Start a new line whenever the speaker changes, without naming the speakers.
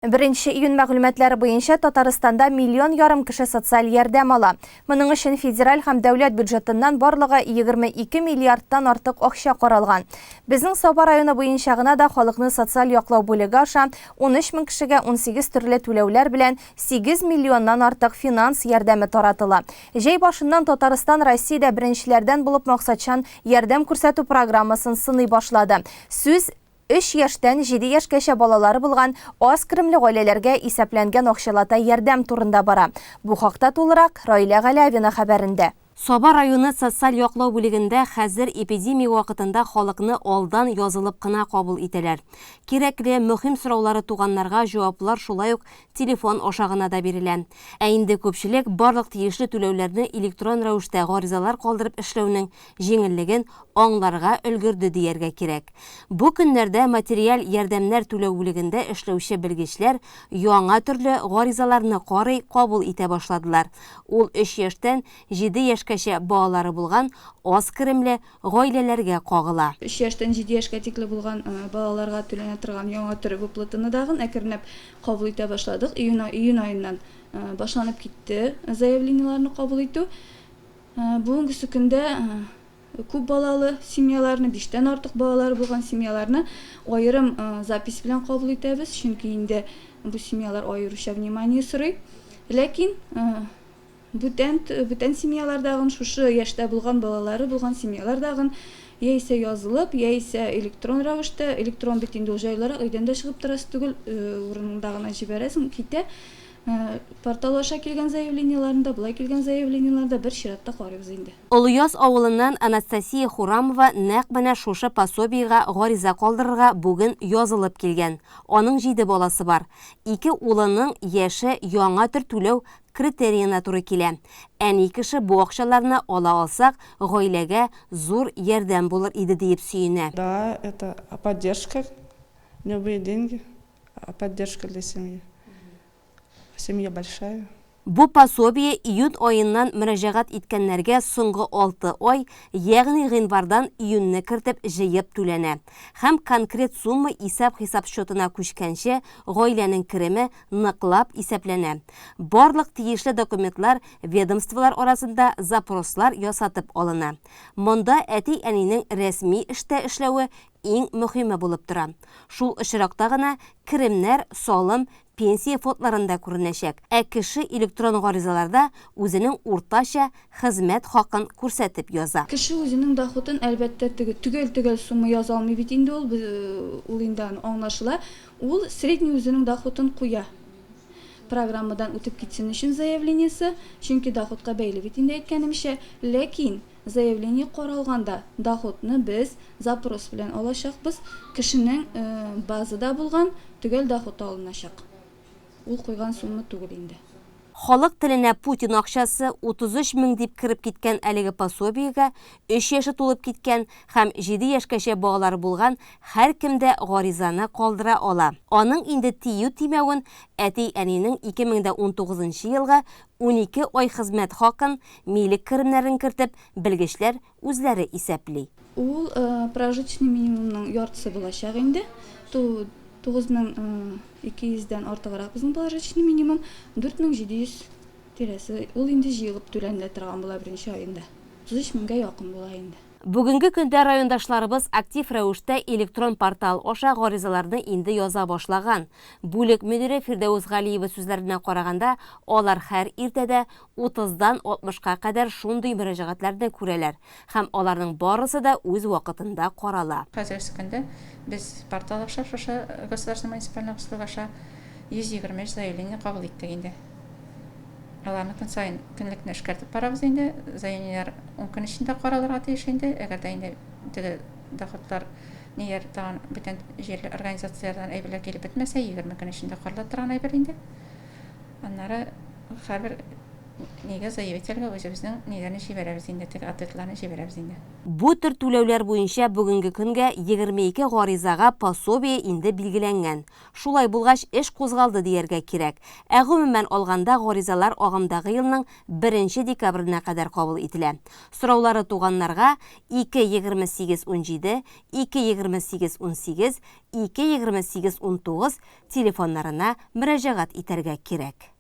Беренче июнь мәгълүматлары буенча Татарстанда миллион ярым кеше социаль ярдәм ала. Моның өчен федераль һәм дәүләт бюджетыннан барлыгы 22 миллиардтан артык акча каралган. Безнең Саба районы буенча гына да халыкны социаль яклау бүлеге аша 13 мең кешегә 18 төрле түләүләр белән 8 миллионнан артык финанс ярдәме таратыла. Җәй башыннан Татарстан Россиядә беренчеләрдән булып максатчан ярдәм күрсәтү программасын сыный башлады. Сүз, Өч яшьтән җиде яшькәчә балалары булган аз керемле гаиләләргә исәпләнгән акчалата ярдәм турында бара. Бу хакта тулырак Раилә Галәвина хәбәрендә.
Саба районы социаль яклау бүлегендә хәзер эпидемия вакытында халыкны алдан язылып кына кабул итәләр. Кирәкле, мөһим сораулары туганнарга җаваплар шулай ук телефон аша гына да бирелә. Ә инде күпчелек барлык тиешле түләүләрне электрон рәвештә гаризалар калдырып эшләүнең җиңеллеген аңларга өлгерде дияргә кирәк. Бу көннәрдә материаль ярдәмнәр түләү бүлегендә эшләүче белгечләр яңа төрле гаризаларны карый, кабул итә башладылар. Ул өч яшьтән җиде яшькәчә балалары булган аз керемле гаиләләргә кагыла.
Өч яшьтән җиде яшькә тикле булган балаларга түләнә торган яңа төр выплатаны дагын әкренләп кабул итә башладык. Июнь июнь аеннан башланып китте заявлениеләрне кабул итү. Бүгенгесе көндә күп балалы семьяларны, биштән артык балалары булган семьяларны аерым запись белән кабул итәбез, чөнки инде бу семьялар аеруча внимание сорый. Ләкин бүтән бүтән семьялардагын, шушы яшьтә булган балалары булган семьялардагын яисә язылып, яисә электрон рәвештә, электрон бит инде ул җайлырак, өйдән дә чыгып торасы түгел, урыныңда гына җибәрәсең, китә. Портал аша килгән заявлениеләрне дә, болай килгән заявлениеләрне дә бер чиратта карыйбыз инде.
Олыяз авылыннан Анастасия Хурамова нәкъ менә шушы пособиегә гариза калдырырга бүген язылып килгән. Аның җиде баласы бар. Ике улының яше яңа төр түләү критериена туры килә. Әни кеше бу акчаларны ала алсак, гаиләгә зур ярдәм булыр иде диеп сөенә.
Да, это поддержка, любые деньги. Поддержка для семьи. Семья большая.
Бу пособие июнь аеннан мөрәҗәгать иткәннәргә соңгы алты ай, ягъни гыйнвардан июньне кертеп җыеп түләнә. Һәм конкрет сумма исәп-хисап счетына күчкәнче гаиләнең кереме ныклап исәпләнә. Барлык тиешле документлар ведомстволар арасында запрослар ясатып алына. Монда әти-әнинең рәсми эштә эшләве иң мөхиме булып тора. Шул очракта гына керемнәр салым, пенсия фондларында күренәчәк, ә кеше электрон гаризаларда үзенең уртача хезмәт хакын күрсәтеп яза.
Кеше үзенең доходын, әлбәттә, теге төгәл-төгәл сумма яза алмый бит инде ул, ул инде аны аңлашыла. Ул средний үзенең доходын куя. Программадан үтеп китсен өчен заявлениесе, чөнки доходка бәйле бит инде әйткәнемчә. Ләкин Заявление каралганда, доходны без запрос белән алачакбыз, кешенең базада булган төгәл доходы алыначак. Ул куйган сумма түгел инде.
Халык теленә Путин акчасы, 33 мең дип кереп киткән әлеге пособиегә өч яше тулып киткән һәм җиде яшькәчә балалары булган һәркем дә гаризаны калдыра ала. Аның инде тию-тимәвен әти-әнинең 2019 елгы 12 ай хезмәт хакын, милек керемнәрен кертеп, белгечләр үзләре исәпли.
Ул прожиточный минимумның яртысы булачак инде. 9200 дән артыграк безнең прожиточный минимум, 4700 тирәсе. Ул инде җыелып түләнелә торган була беренче аенда. 33 меңгә якын була инде.
Бүгенге көндә райондашларыбыз актив рәвештә электрон портал аша гаризаларны инде яза башлаган. Бүлек мөдире Фирдәвес Галиева сүзләренә караганда, алар һәр иртәдә утыздан алтмышка кадәр шундый мөрәҗәгатьләрне күрәләр һәм аларның барысы да үз вакытында карала.
Хәзерге көндә без портал аша шушы государственный муниципальный услуга аша 123 заявление кабул иттек инде. Аларны көн саен көнлекне эшкәртеп барабыз инде. Заявлениеләр ун көн эчендә каралырга тиеш инде. Әгәр дә инде теге доходлар ниләр тагын бүтән җирле организацияләрдән әйберләр килеп бетмәсә, 20 көн эчендә карала торган әйбер инде. Аннары һәрбер Нигә заявительгә үзебезнең ниләрне җибәрәбез инде, теге ответларны җибәрәбез инде.
Бу төр түләүләр буенча бүгенге көнгә 22 гаризага пособие инде билгеләнгән. Шулай булгач, эш кузгалды дияргә кирәк. Ә гомумән алганда гаризалар агымдагы елның беренче декабренә кадәр кабул ителә. Сораулары туганнарга 2 28 17, 2 28 18, 2 28 19 телефоннарына мөрәҗәгать итәргә кирәк.